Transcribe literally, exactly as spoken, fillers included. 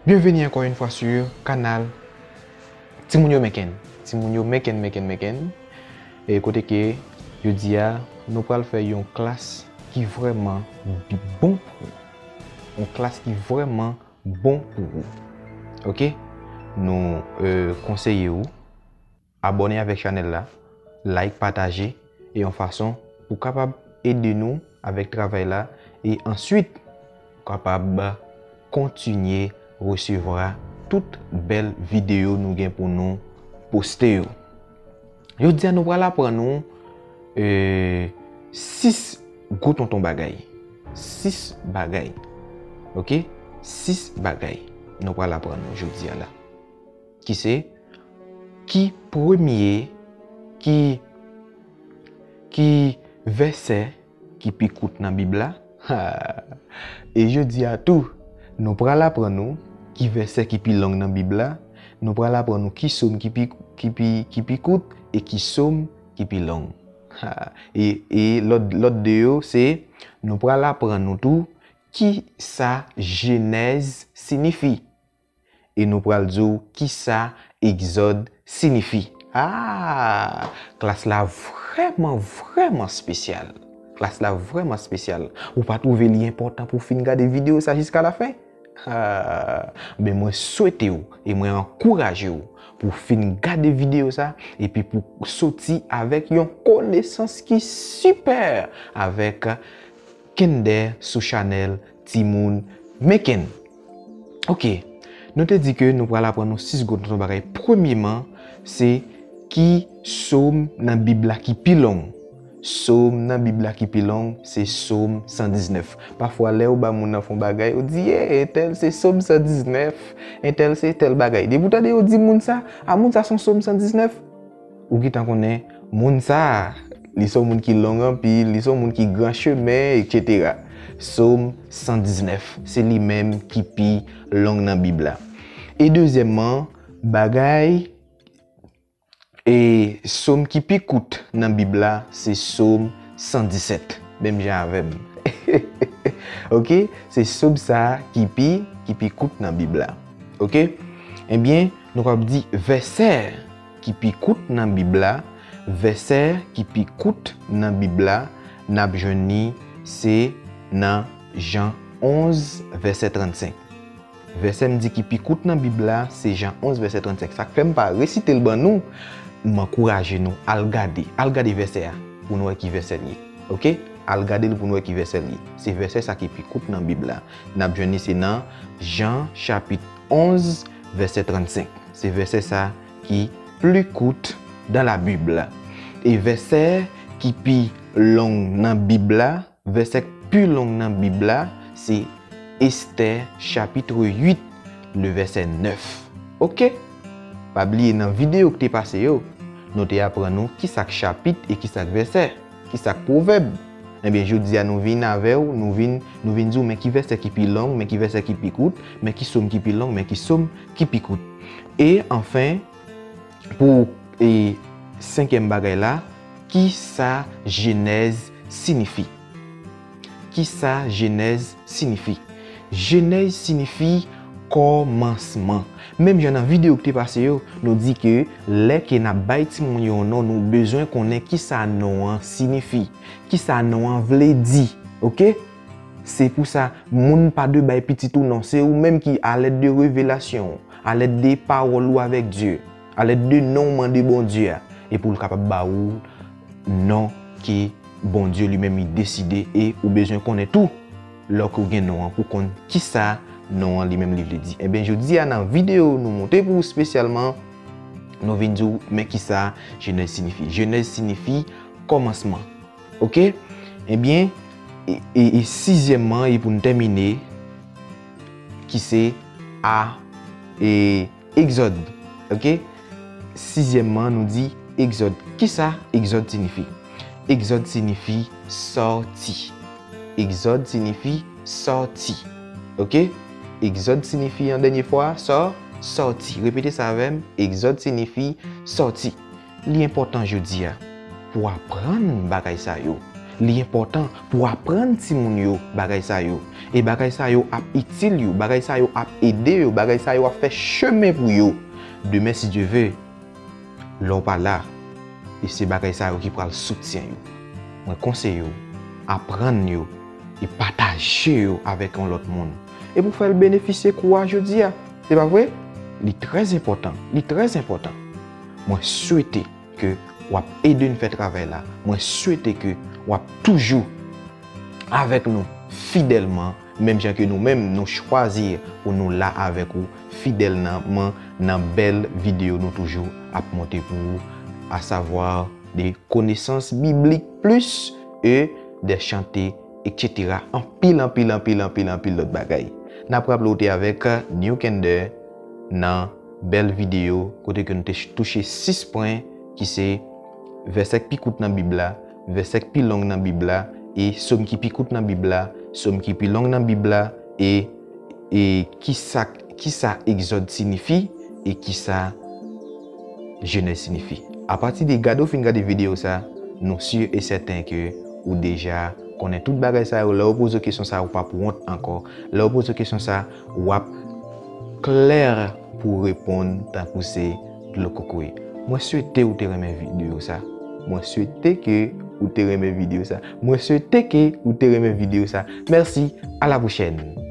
Bienvenue encore une fois sur kanal Timoun yo Meken. Timoun yo Meken, Meken, Meken. E kote ke jodi a, nou pral fè yon klas ki vrèman bon pou ou. Yon klas ki vrèman bon pou ou. Oke? Nou, euh, konseye ou abòne avèk chanèl la, like, pataje, e yon fason pou kapab ede nou avèk travay la, e answit, ou kapab kontinye resevwa tout bèl videyo nou gen pou nou poste yo. Jodi a, nou pral aprann nou, euh, sis gwo tonton bagay. Sis bagay. Oke? Sis bagay nou pral aprann nou jodi a la. Ki se, ki premye, ki, ki vèsè ki pi kout nan Bib la? Ha! E jodi a tou, nou pral aprann nou ki vèsè ki pi long nan Bib la. Nou pral aprann nou ki sòm ki pi, ki pi, ki pi kout e ki sòm ki pi long. Ha! E, e lòt, lòt de yo, se nou pral aprann nou tou ki sa Jenèz siyifi. E nou pral di w ki sa Egzòd siyifi. Ah! Klas la vrèman, vrèman espesyal. Klas la vrèman espesyal. Ou pa twouve li enpòtan pou w fin gade videyo sa jiska lafen? Ah! Ben, mwen swete w e mwen ankouraje w pou w fin gade videyo sa, epi pou w soti avèk yon konesans ki sipè avèk Kender sou chanèl Timoun Meken. Oke, nou te di ke nou pral aprann nou sis gwo tonton bagay. Premyeman, se ki sòm nan Bib la ki pi long. Sòm nan Bib la ki pi long, se sòm san diznèf. Pafwa, lè yo ba moun nan fè yon bagay, yo di, "Ye, entèl se sòm san diznèf, entèl se tèl bagay." Depi w tande yo di moun sa, a moun sa se yon sòm san diznèf, ou gentan konnen moun sa a, li se yon moun ki long anpil, li se yon moun ki gran chemen, etsetera. Sòm san diznèf, se li menm ki pi long nan Bib la. E dezyèmman, bagay, e sòm ki pi kout nan Bib la, se sòm san disèt. Menm jan avè m. Oke? Se sòm sa a ki pi, ki pi kout nan Bib la. Oke? Ebyen, nou kapab di vèsè ki pi kout nan Bib la, vèsè ki pi kout nan Bib la, n ap jwenn li se nan Jan onz, vèsè trannsenk. Vèsè m di ki pi kout nan Bib la, se Jan onz, vèsè trannsenk. Sa k fè m pa resite l ban nou, m ankouraje nou, al gade, al gade vèsè a, pou nou wè ki vèsè l ye. Oke? Al gade l pou nou wè ki vèsè l ye. Se vèsè sa ki pi kout nan Bib la. N ap jwenn li se nan Jan chapit onz, vèsè trannsenk. Se vèsè sa ki pli kout dans la Bible. E vèsè ki pi long nan Bib la, vèsè k pi long nan Bib la, se Estè chapit uit, le vèsè nèf. Oke? Pa bliye nan videyo k te pase yo, nou te aprann nou ki sa k chapit e ki sa k vèsè, ki sa k pwovèb. Ebyen, jodi a nou vin avè w, nou vin, nou vin di w men ki vèsè ki pi long, men ki vèsè ki pi kout, men ki sòm ki pi long, men ki sòm ki pi kout. E anfen, pou, e, senkyèm bagay la, ki sa Jenèz siyifi? Ki sa Jenèz siyifi? Jenèz siyifi kòmansman. Menm jan nan videyo ki te pase yo, nou di ke lè ke n ap bay timoun yo yon non, nou bezwen konnen ki sa non an siyifi, ki sa non an vle di. Oke? Se pou sa, moun pa dwe bay pitit ou non. Se ou menm ki, alèd de revelasyon w, alèd de pawòl ou avèk Dye, alèd de non w mande Bondye a, e pou l kapab ba ou non ke Bondye li menm li deside e ou bezwen konnen tou, lè ke w gen non an, pou konn ki sa non an li menm li vle di. Ebyen, jodi a nan videyo nou monte pou ou espesyalman, nou vin di w men ki sa Jenèz siyifi. Jenèz siyifi kòmansman. Oke? Ebyen, e, e, e sizyèmman, e pou n tèmine, ki se a, e, Egzòd. Oke? Sizyèmman, nou di Egzòd. Ki sa Egzòd siyifi? Egzòd siyifi sòti. Egzòd siyifi sòti. Oke? Egzòd siyifi, an dènye fwa, sò-, sòti. Repete sa avè m. Egzòd siyifi sòti. Li enpòtan jodi a pou w aprann bagay sa yo. Li enpòtan pou aprann timoun yo bagay sa yo. E bagay sa yo ap itil yo, bagay sa yo ap ede yo, bagay sa yo ap fè chemen pou yo. Demen, si Dye ve, lè w pa la, e se bagay sa yo ki pral soutyen yo. Mwen konseye w, aprann yo, e pataje yo avèk yon lòt moun. E pou fè l benefisye kou a jodi a, se pa vre? Li trè enpòtan, li trè enpòtan. Mwen swete ke w ap ede n fè travay la. Mwen swete ke w ap toujou avèk nou fidèlman, menm jan ke nou menm nou chwazi pou nou la avèk ou fidèlman nan bèl videyo nou toujou ap monte pou ou, à savoir des connaissances bibliques plus e des chantés, et cetera. Anpil, anpil, anpil, anpil, anpil lòt bagay. N ap raple w te avèk New Kender nan bèl videyo kote ke nou te touche sis pwen ki se vèsè k pi kout nan Bib la, vèsè k pi long nan Bib la, e sòm ki pi kout nan Bib la, sòm ki pi long nan Bib la, e, e kisa, kisa Egzòd siyifi, e kisa Jenèz siyifi. Apati de gade w fin gade videyo sa, nou si e sèten ke ou deja konnen tout bagay sa yo. Lè yo poze w kesyon sa, ou p ap wont ankò. Lè yo poze w kesyon sa, w ap klè pou w reponn tankou se dlo kokoye. Mwen swete ou te renmen videyo sa. Mwen swete ke ou te renmen videyo sa. Mwen swete ke ou te renmen videyo sa. Mèsi, à la prochaine.